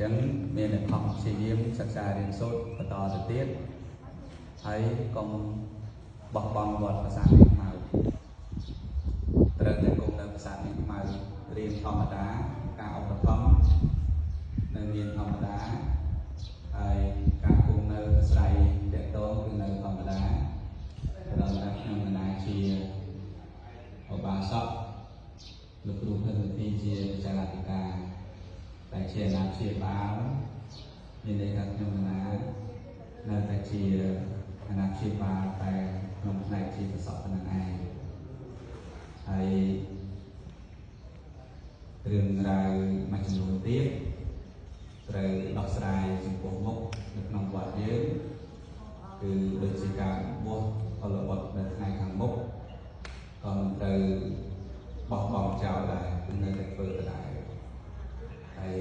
ចឹងមានតែខំព្យាយាមសិក្សារៀនសូត្របន្តទៅទៀត ហើយកុំបោះបង់វត្តប្រាសាទនេះខ្មៅ ត្រូវតែគង់នៅប្រាសាទនេះខ្មៅ រៀនធម្មតា ការឧបត្ថម្ភនៅមានធម្មតា ហើយការគង់នៅអាស្រ័យតកតងគឺនៅធម្មតា ព្រមតែខ្ញុំកណាជាឧបាសក លោកគ្រូភិនវិធីជាបចារាធិការ តែជាអាណាព្យាបាល មានន័យថាខ្ញុំកណានៅតែជាអាណាព្យាបាលតែក្នុងផ្នែកជាប្រសពប៉ុណ្ណឹងឯង។ ហើយរឿងរ៉ាវមួយចំនួនទៀតត្រូវដោះស្រាយចំពោះមុខនៅក្នុងវត្តយើង គឺដូចជាការបួសផលបុត្រនៅថ្ងៃខាងមុខ ក៏មិនត្រូវបោះបង់ចោលដែរ គឺនៅតែធ្វើដដែល។ ហើយ